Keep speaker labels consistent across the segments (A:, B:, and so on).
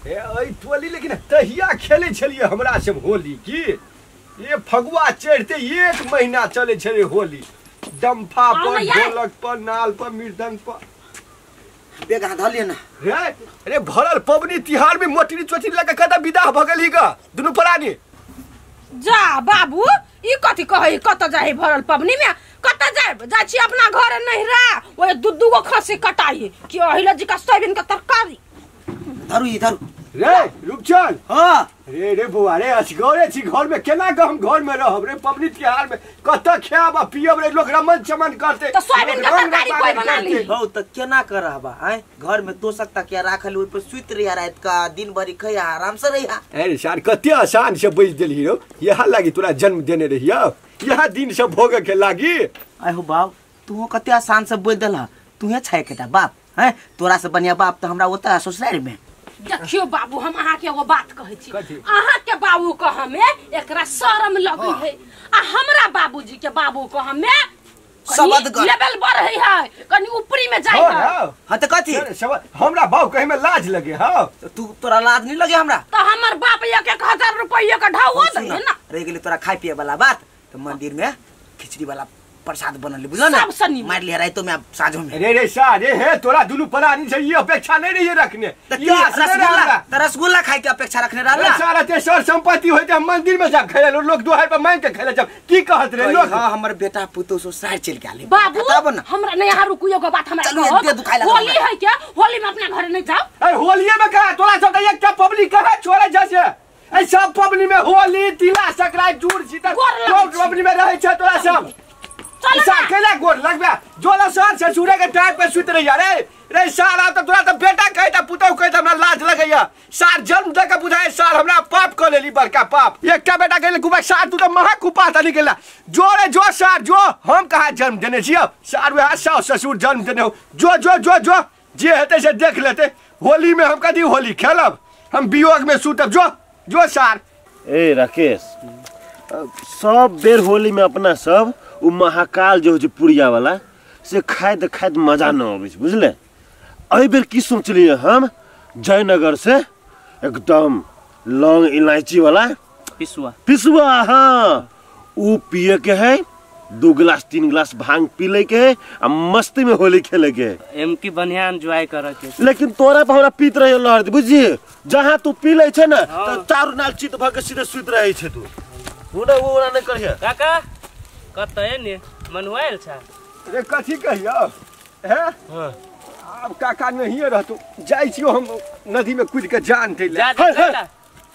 A: ए एहि टोली लेकिन तहिया खेले छलियै हमरा सब होली की ये फगुआ चढ़ते एक महीना चले छलै होली डम्फा पर ढोलक पर नाल पर मृदंग पर
B: बेग हाथ धलिए ना
A: रे। अरे भरल पबनी तिहार में मोटरी चोटी लगा कदा विदा भ गेली ग दुनु प्राणी।
C: जा बाबू ई कथि कहै कत जाय भरल पबनी में कत जाय जाय छी अपना घर नहिरा ओए दू दू गो खसी कटाई कि अहिला जी का सोयाबीन के तरकारी
B: धरू ई धरू
A: रे रूपचंद।
B: हां
A: रे रे बौआ रे असगरे छी घर में केना के हम घर में रहब रे पबनी तिहार में कत खायब आ पियब रे लोग रमन चमन करते
C: त सोयाबीन के तरकारी कोई बना ली
B: हौ त केना कर रहबा आय घर में तोसक तकिया राखल ओइ पर सुत रहिया रात का दिन भरी खैया आराम से रहिया।
A: अरे सार कते आसान से बैस देलही रो यहाँ लागी तोरा जन्म देने रहियो यहाँ दिन से भोग के लागी।
B: आय हो बाप तू कते आसान से बोल देला तूहे छै केटा बाप हैं तोरा से बढ़िया बाप त हमरा ओता ससुराल में।
C: देखियो बाबू हम अहाँ के एगो बात कहै छी अहाँ के बाबू के हमे एकरा शरम लगै है आ हमरा बाबूजी के बाबू के हमे लेवल बढ़ै है कनी ऊपरी में जाय है।
B: हां त कथि
A: हमरा बाबू कहे में लाज लगे। हां
B: तू तोरा लाज नहीं लगे हमरा
C: त हमर बाप 1-1000 रुपया के ढाओ दे ना
B: रह गेलै तोरा खाय पिए वाला बात त मंदिर में खिचड़ी वाला प्रसाद बनल बुझल ना मार लिया रातो में साँझो में।
A: रे रे सा रे हे तोरा दुनु प्राणी से ये अपेक्षा नहीं रही रखने
B: रसगुल्ला त रसगुल्ला खाए के अपेक्षा रखने रहला
A: सारा ते सर संपत्ति होते हम मंदिर में जा खेले लोग दुआर पर मांग के खेले जब की कहत रे लोग।
B: हां हमर बेटा पुतो ससुराल चल गेल
C: बाबू हमरा नहीं यहाँ रुकू एगो बात हमरा कहो होली है क्या होली में अपना घर नहीं जाओ।
A: ए होलिए में का तोरा सब त एकटा पब्लिक कहा छोड़े जैसे ए सब पबनी में होली तिला संक्रांति जुड़ सीता सब पबनी में रहै छै तोरा सब सार केला गोर लगबे जोला सार ससुरे के टाइम पे सुत रहिया रे रे सार त तोरा त बेटा कहता पुतौ कहता हमरा लाज लगैया सार जन्म दे के बुझाय सार हमरा पाप क लेली बड़का पाप एकटा बेटा कहले कुबा सार तू त महा कुपा तनी गेला जो रे जो सार जो हम कहा जन्म देने छियो सार वएह सास ससुर जन्म देने हो जो जो जो जो जे हेतै से देख लेते होली में हम कदी होली खेलब हम वियोग में सुतब जो जो सार।
D: ए राकेश सब बेर होली में अपना सब उ महाकाल जो हो पुड़िया वाला से खाइत खाइत मजा न आबै छै बुझले। एहि बेर की सोचलियै हम जयनगर से एकदम लौंग इलायची वाला
E: पिसुआ
D: पिसुआ हाँ उ पिए के है 2 गिलास 3 गिलास भांग पी ले के है आ मस्ती में होली खेले के है
E: एम की बढ़िया एंजॉय करे के।
D: लेकिन तोरा पर हमरा पीत रहे लहर बुझिए जहाँ तू पी ले छे ना त चारू नाल चित भ के सीधे सुत रहे छे तू हुना वो ना नहीं करिए
E: काका कतए ने मनुआइल छा
A: रे कथी कहियो हैं। हां अब काका नहीं रहतो जाय छियो हम नदी में कूद के जान दे ले।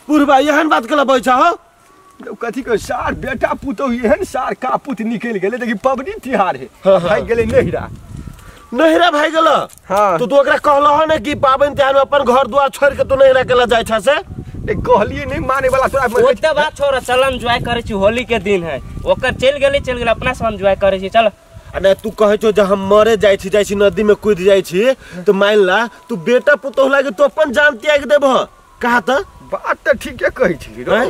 D: पुरबा एहन बात कला बैठा हो
A: कथी कह सार बेटा पुतौ एहन सार कापुत निकल गेलै देखी पबनी तिहार है भाग गेलै नहिरा
D: नहिरा भाग गेल। हां तो तू ओकरा कहलह ने कि पाबनि तिहार में अपन घर द्वार छोड़ के तू नहिरा केला जाय छा से
A: कहलिए नहीं माने वाला तोरा
E: ओते बात छोड़ चल एंजॉय करे छी होली के दिन है ओकर चल गेलै अपना सब एंजॉय करे छी चल।
D: आ नै तू कहै छौ जे हम मरे जाय छी नदी में कूद जाय छी त मान ला तू बेटा पुतोह लागे तू अपन जान त्याग देबह कहा त
A: बात त ठीके कहै छी रे।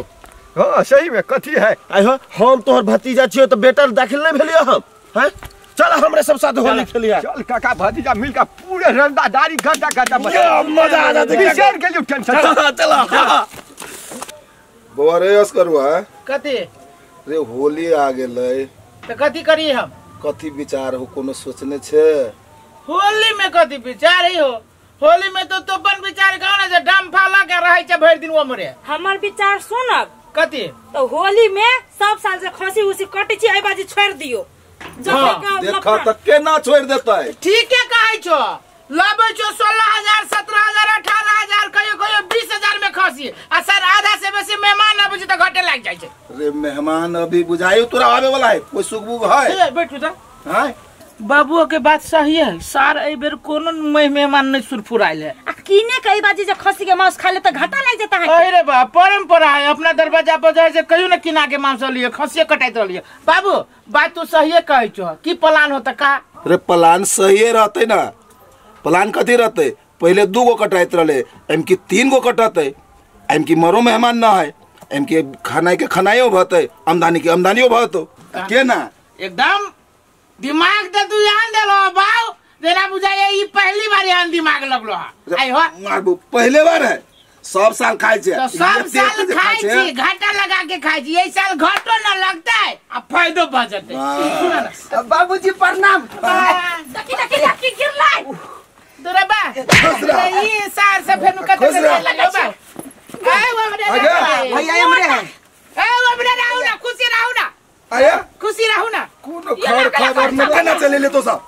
A: हां सही में कथी है
D: आइ हो हम तोहर भतीजा छियो त बेटा दाखिल नहीं भेलियो हम हैं चल हमरे सब साथ होली खेलिया
A: चल काका भतीजा मिल के पूरे रंदादारी गड्ढा गड्ढा
D: मजा आ जाते
A: बिसर गेलियो टेंशन।
D: चल
F: बौआ रे असकरुआ
G: कथी
F: रे होली आ गेलै
G: त कथी करी हम
F: कथी विचार हो कोनो सोचने छे
G: होली में कथी विचार हो होली में तो अपन विचार कहो ना जे डम फाला के रहै छै भरि दिन ओमरे
H: हमर विचार सुनब
G: कथी
H: तो होली में सब साल से खसी उसी कटै छी एहि बाजी छोड़ दियो
F: देखा त केना छोड़ देतै
G: ठीके कहै छो लाबै छो 16,000 17,000 18,000 कहियो कहियो 20,000 में खसी आ सर आधा से बेसी मेहमान आबै छै त घटे लाग जाइ छै
F: रे मेहमान अभी बुझायो तोरा आवे वाला है कोई सुखबुग है
G: ए बैठू त
F: हां
G: बाबू के बात सही है सार एहि बेर कोनो मेहमान नहीं सुरफुराइल है
H: आ कीने के एहि बाजी जे खसी के मांस खा ले त घाटा लाग जेता है।
G: अरे बा परंपरा है अपना दरवाजा पर जाय से कहियो न किना के मांस लियो खसिए कटाइत रहलियो बाबू बात तू सही कहै छो की प्लान होता का
F: रे प्लान सही रहते ना प्लान कथी रहते पहले 2 गो कटाइत रहले एम की 3 गो कटते एम की मरो मेहमान न है एम की खानाई के खानाइयो भते आमदनी के आमदनियो भतो के ना
G: एकदम दिमाग दे तू यहाँ देलो बाऊ जेना बुझाइए ई पहली बार यहाँ दिमाग लगलो है। आई हो
F: मारबू पहले बार है सब साल खाइ छै
G: तो सब साल खाइ छी घाटा लगा के खाइ छी एहि साल घाटो न लगतै आ फायदो भ जतै।
B: बाबूजी प्रणाम।
C: देखी देखी देखी गिरलै
G: तोरा बा ई साल से फेनु कते लगै बा ए हमरे
B: भैया हमरे है
G: ए हमरे रहू ना खुशी रहू ना
F: आया
G: खुशी रहू ना
F: कोनो खबर खबर न केना चलेले तो सब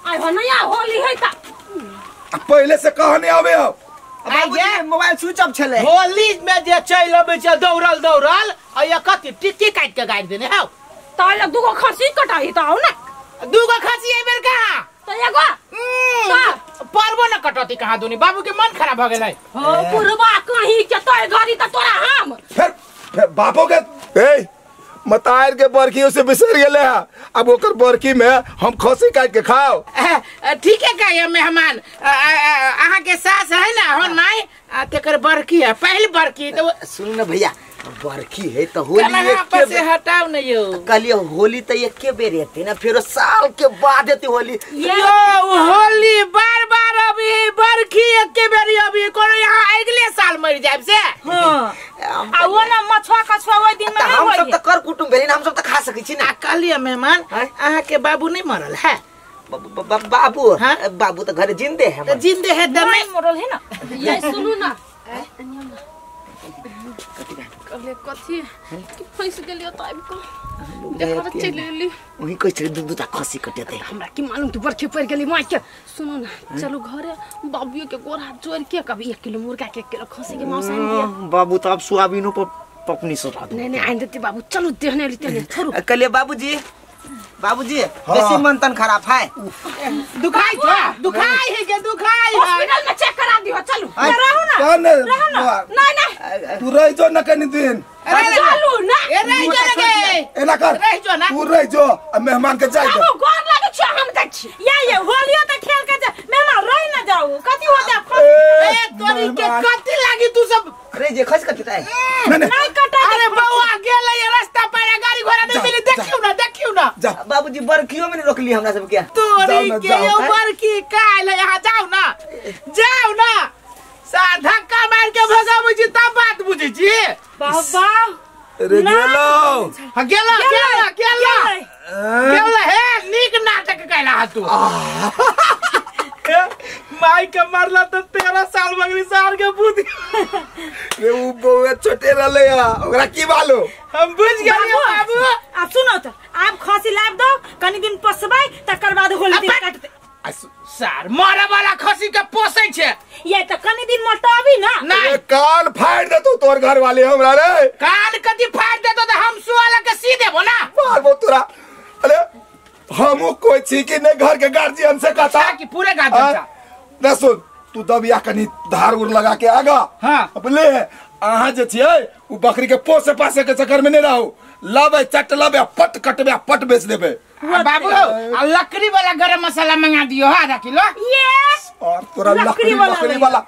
C: आइ हो नया होली है त
F: पहले से कहने आवे हो।
B: बाबूजी मोबाइल स्विच ऑफ छले
G: होली में जे चल अबै छै दौड़ल दौड़ल आ ये कथि टिक्की काट के गाड़ि देने हौ
C: त दूगो खसी कटाई त आउ ना
G: दूगो खसी एहि बेर कहाँ
C: त एगो
G: परबो न कटौती कहाँ दुनी बाबू के मन खराब भ गेलै
C: हो पुरबा कहीं के तोय घरी त तोरा हम
F: फिर फिर बापो के ए मतार के बरखी उसे बिसर गेले है अब ओकर बरखी में हम खसी काट के खाओ।
G: ठीक है कहियो मेहमान अहाँ के सास है ना होन माई तेकर बरखी है पहली बरखी तो
B: सुन न भैया बरखी है तो होली एक
G: के से हटाओ न यो
B: कहलिए होली तो एके बेर हेतै ना फेरो साल के बाद हेतै होली
G: यो होली बार बार अभी बरखी एके बेर अभी कोनो यहाँ अगले साल मर जाब से।
H: हां आ वो ना मछुआ कछुआ ओइ दिन में नहीं
B: हम
H: होई
B: सब त कर कुटुम भेली ना हम सब त खा सकै छी ना।
G: कहलिए मेहमान अहाँ के बाबू नहीं मरल है
B: बाबू बाबू त घरे जिंदे है
G: त जिंदे है त
H: नहीं मरल है ना।
C: ये सुनू ना कहले कथी कि फंस गेलियो त आबि क देखब चलि गेली
B: ओही कहै छलै दू दूटा खसी कटेतै
C: हमरा की मालूम तू बरखी पड़ गेली माय के। सुनू ना चलू घरे बाबूओ के गोर हाथ जोड़ के कभी 1 किलो मुर्गा के 1 किलो खसी के मांस आनि दिया
E: बाबू त अब सोयाबीनो पर पपनी से रह
C: नहीं नहीं आनि देते बाबू चलू देहने ली तेने छोड़ू।
B: कहलिए बाबूजी बाबूजी बेसी मन तन खराब है
G: दुखाई छ दुखाई है के दुखाई
C: हॉस्पिटल में चेक करा दियो चलू
H: रहू ना रहू ना
C: नहीं नहीं
F: तू रह जो न कनी दिन
C: चलू ना
G: ए रह जो रे
F: एना कर
G: रह जो ना
F: तू रह जो आ मेहमान के जाय
C: बाबू गोर लागे छ हम जाइ छी
H: या ये होलियो त खेल के जा मेहमान रह ना जाऊ कथि हो जा
G: ए तोरी के कथि लागी तू सब
B: अरे जे खस कटतै
H: नहीं कटै।
G: अरे बौआ गेलै रास्ता पर गाड़ी घोड़ा नहीं मिली देखियो ना देखियो ना
B: बाबूजी बरखियो में नहीं रोकली हमरा सब के
G: तोरी के यो बरखी काल यहाँ जाओ ना जाओ ना सार धक्का मार के भगाबै छी तब बात बुझै छी।
H: बाबा
F: अरे गेलो
G: हां गेलो गेलो गेलो गेलो हे नीक नाटक कैला हा तू माई के मारला त 13 साल बगली सार के बुद्धि
F: रे उ बौआ छोटे रहले हा ओकरा की मालूम
G: हम बुझ गेलियो बाबू।
H: आब सुनो त आब खसी लाब दो कनी दिन पोसबै तकर बाद होली दिन काटते
G: सार मारे वाला खसी के पोसै छै
H: ये त कनी दिन मोटाबी ना
G: नहीं
F: कान फाड़ देतो तोर घर वाले हमरा रे
G: कान कथि फाड़ देतो त हम सुआला के सी देबो ना
F: मारबो तोरा। अरे हमू कोई छी कि नहीं घर के गार्जियन से कहता
G: कि पूरे गार्जियन सा
F: ना सुन तू दबिया कनी धार उर लगा के आगा।
G: हां
F: बोले अहाँ जे छियै उ बकरी के पोसे पासे के चक्कर में नहीं रहू लाबे चट लाबे पट कटबे पट बेच देबे।
G: बाबू आ लकड़ी वाला गरम मसाला मंगा दियो हां आधा किलो
H: ये
F: और तोरा लकड़ी वाला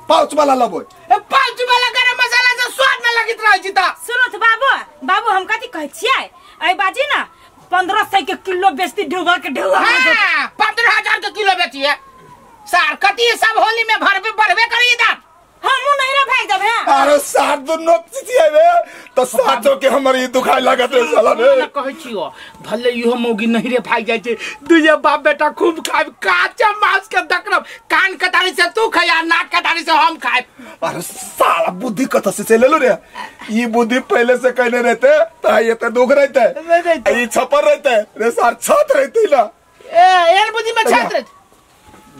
F: पाउच वाला लबो
G: ए पाउच वाला गरम मसाला से स्वाद न लगैत रहै छी त।
H: सुनो त बाबू बाबू हम कथि कहै छियै ए बाजी ना 1500 के किलो बेचती ढुबा के ढुबा।
G: हां 15000 के किलो बेचिए सार कथि सब होली में भरबे बढ़बे करी दाम
H: हमू नहीं रे भाग देबे।
F: अरे सार दुनो चिचिएबे त साचो के हमर ई दुखाय लागत रे साला रे
G: ना कहै छियो भले इहो मौगी नहीं रे भाग जाय छै दुइये बाप बेटा खूब खाइब काचा मांस के दकरब कान कटारी से तू खैया नाक कटारी से हम खाइब।
F: अरे साला बुद्धि कत से चलेलो रे ई बुद्धि पहले से कहने रहते त ये त दुख रहते ई छपर रहते रे सार छत रहते ना
G: ए एल बुद्धि में छत रहते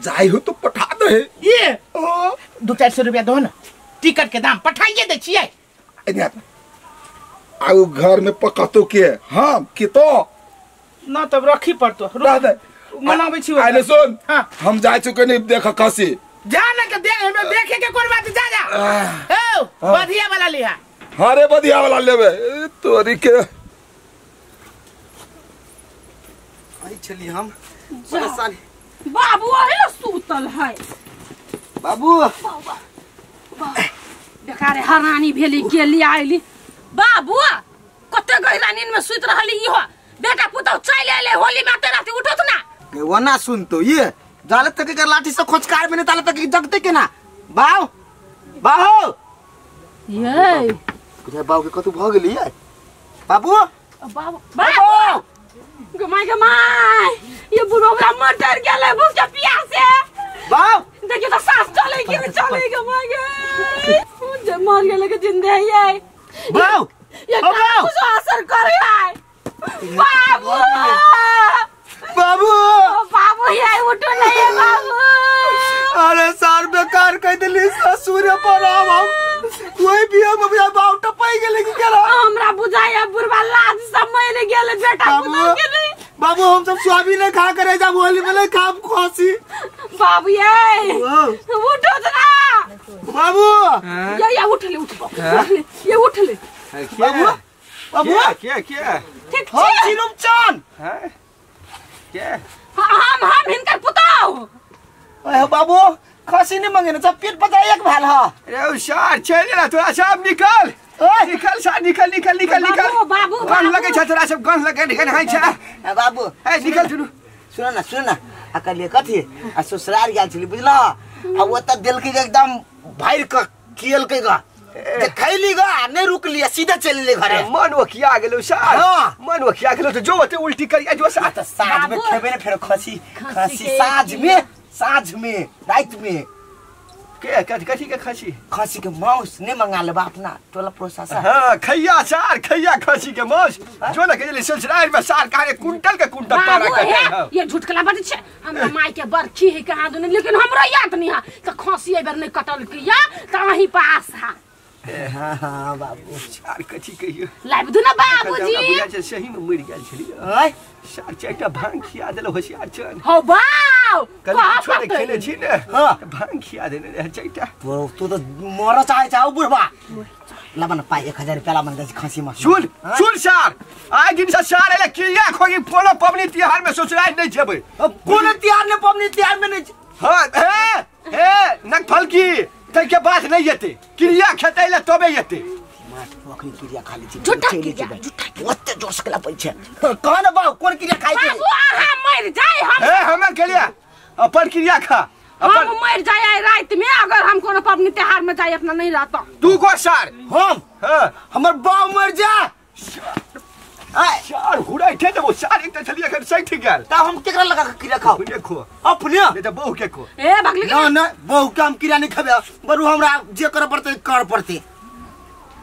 F: जाई हो तो पठा दे
G: ये 200-400 रुपया दो ना टिकट के दाम पठाइए दे छियै।
F: आउ घर में पकतो के हम के तो
G: ना तब रखी पड़तो
F: रह दे
G: मनाबै छी।
F: आने सुन
G: हां
F: हम जाय चुके नहीं देख खसी
G: जा ना के देख हमें देखे के कोन बात जा जा ए बधिया वाला लिहा।
F: हां रे बधिया वाला लेबे तोरी के
B: आई छली हम परेशान
C: बाबू आहे सुतल है
B: बाबू
C: बेकारे हरानी भेली गेली आइली बाबू कते गहरा नींद में सुत रहली इहो बेटा पुतौ चल आइले होली में ते राति उठत ना
B: ओना सुनतो ये जाले तक के लाठी से खोचकार में ताले तक जगते के ना बाव बाहो
C: ये
B: बुझाय बाबू के कतौ भ गेली ये बाबू
C: बाबू बाबू गमाय गमाय ये बुढ़वा मर गेलै भूख के प्यास से
B: बाबू
C: देखियो तो सांस चले कि नहीं चले गमाय गे जे मर गेलै के जिंदे है
B: बाबू
C: ये कुछ असर करे है बाबू
B: बाबू
C: बाबू ये उठो नहीं है बाबू।
B: अरे सार बेकार कह देली ससुर पर आब हम कोई भी हम अभी बाबू टपई गेलै की केला
C: हमरा बुझाया बुढ़वा लाज सब मर गेल बेटा
B: बाबू बाबू हम सब सोयाबीन नहीं खा करे जा होली में नहीं खाब खांसी
C: बाबू ये उठो ना
B: बाबू
C: ये उठ ले उठ ये उठ ले
B: बाबू बाबू
A: के के
C: ठीक
B: हम चिलुम चान
A: हैं के
C: हम हिनकर पुताऊ
B: ओए बाबू खसी नहीं मंगे ना सब पेट पता एक भेल ह।
A: अरे ओ सार चल ना तोरा सब निकल निकल सार निकल निकल निकल निकल
C: बाबू
A: गन लगे छ तोरा सब गन लगे निकल हाय छ
B: बाबू
A: ए निकल सुनु
B: सुन ना सुन ना आ कहलिए कथी आ ससुराल गेल छली बुझला आ ओ त देलकै एकदम भरि क कियलकै ग जे खैली ग आ नहीं रुकली सीधा चलि ले घरे
A: मन ओकिया गेलो सार मन ओकिया गेलो तो जो ओते उल्टी करिया जो सार
B: त साँझ में खेबे ने फेर खसी खसी साँझ में रात में
A: के कथी के खसी
B: खसी के मांस नहीं मंगा लेबा अपना टोला पड़ोसा से।
A: हां खैया सार खैया खसी के मांस जो न के ससुराल में सार काहे कुंटल के कुंटल पारा
C: के ये झुटकला बात छै। हमरा माई के बरखी है कहां दुने लेकिन हमरा याद नहीं है त खसी ए बेर नहीं कटल किया त अही पास हा।
B: हां हां बाबू
A: सार कथी कहियो
C: लाइब दू ना बाबूजी
A: बुझा छै सही में मरि गेल छली
B: ओय
A: सार चारिटा भांग खिया देलो होशियार छन
C: हो बाउ
A: कल छोड़े खेले छी ने
B: हां
A: भांग खिया देने रहे चारिटा
B: तू तो मर चाहे चाहो बुढ़वा लबन पाई 1000 रुपया ला मन खसी म
A: सुन सुन सार आइ दिन से सार एले किया खोगी कोनो पबनी तिहार में ससुराल नहीं जेबै
B: कोनो तिहार ने पबनी तिहार में नहीं।
A: हां ए ए नक फलकी तै के बात नहीं येते क्रिया खेतै ले तबे येते
B: मार अखनी क्रिया खाली छी
C: झूठा क्रिया झूठा
B: ओते जोर से केला पैछे कह न बाबू कोन क्रिया खाइ छै
C: बाबू अहाँ मर जाय हम
A: ए हमरा के लिए अपन क्रिया खा
C: हम मर जाय आइ रात में अगर हम कोनो पबनी त्योहार में जाय अपना नहीं रहता
A: तू को सार
B: हम
A: हां
B: हमर बाप मर जा
A: आय सार हुराइ थे देबो सार एकटा छलिए एखन सठि गेल
B: त हम केकरा लगा के क्रिया खाओ
A: अपने खो
B: अपने
A: नहीं त बहू के खो
C: ए भगली
B: ना ना बहू के हम क्रिया नहीं खेबे बरू हमरा जे कर पड़ते कर पड़ते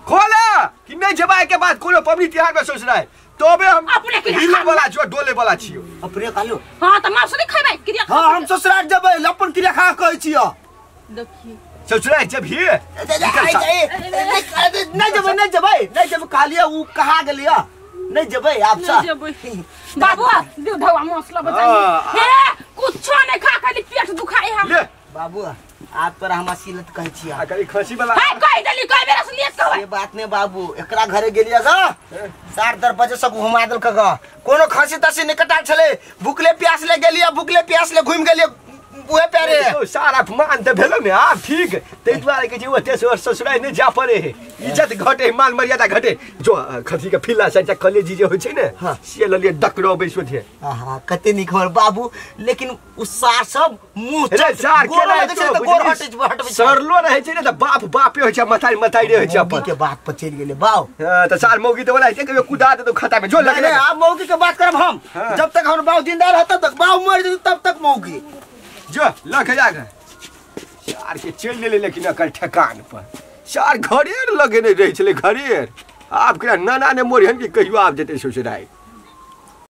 A: खोला कि नहीं जबाय के बाद कोनो पबनी तिहार में ससुराल तबे हम
C: अपने क्रिया
A: हिले वाला जो डोले वाला छियो
B: अपने कहलो
C: हां त मासु नहीं खेबै क्रिया
B: हां हम ससुराल जेबै अपन क्रिया खा कहै छियो
C: देखिए
A: ससुराल जब ही
B: नहीं जेबै नहीं जेबै नहीं जेबै कहलिए उ कहा गेलिए नहीं जेबै आप
C: नहीं जेबै बाबू दे ढवा मसला बचाई हे कुछो नहीं खा खाली पेट दुखाई हम
A: ले
B: बाबू आज पर हम असीलत कहै छियै
A: आ करी खसी वाला
C: हे कहि देली कई बेर असलियत कहबै
B: ये बात नहीं बाबू एकरा घरे गेलिए ग 7:30 बजे सब घुमा देलक ग कोनो खसी तसी नहीं कटाल छले भूखले प्यासले गेलिए भूखले प्यासले घुमि गेलिए उहे प्यारे
A: तो सारा अपमान त भेलो ने आप ठीक तै दुआरे के जे ओते ससुराल नहीं जा पड़े है इज्जत घटे मान मर्यादा घटे जो खसी के फिला से कलेजी जे होइ छै ने से ललिए डकरो बैसो थे।
B: आहा कते नीक हमर बाबू लेकिन उ सार सब मुंह
A: रे सार
B: गोर
A: केना
B: लगै छै त गोर हटै छै हटबै छै
A: सरलो रहै छै ने त बाप बापे होइ छै मताई मताई रे होइ छै अपन
B: के बात पर चलि गेलै बाउ।
A: हां त सार मौगी त वाला छै कहियो कुदा देतो खाता में जो
B: नहीं
A: लगे
B: नहीं आप मौगी के बात करब हम। जब तक हमर बाऊ जिंदा रहत तब तक बाऊ मर जेतै तब तक मौगी
A: जो लख जाग सार के चलि गेलै लेकिन अकर ठेकान पर सार घरेर लगेने रहै छलै घरेर आब केना नाना ने मोरिहन कि कहियो आब जेतै ससुराल।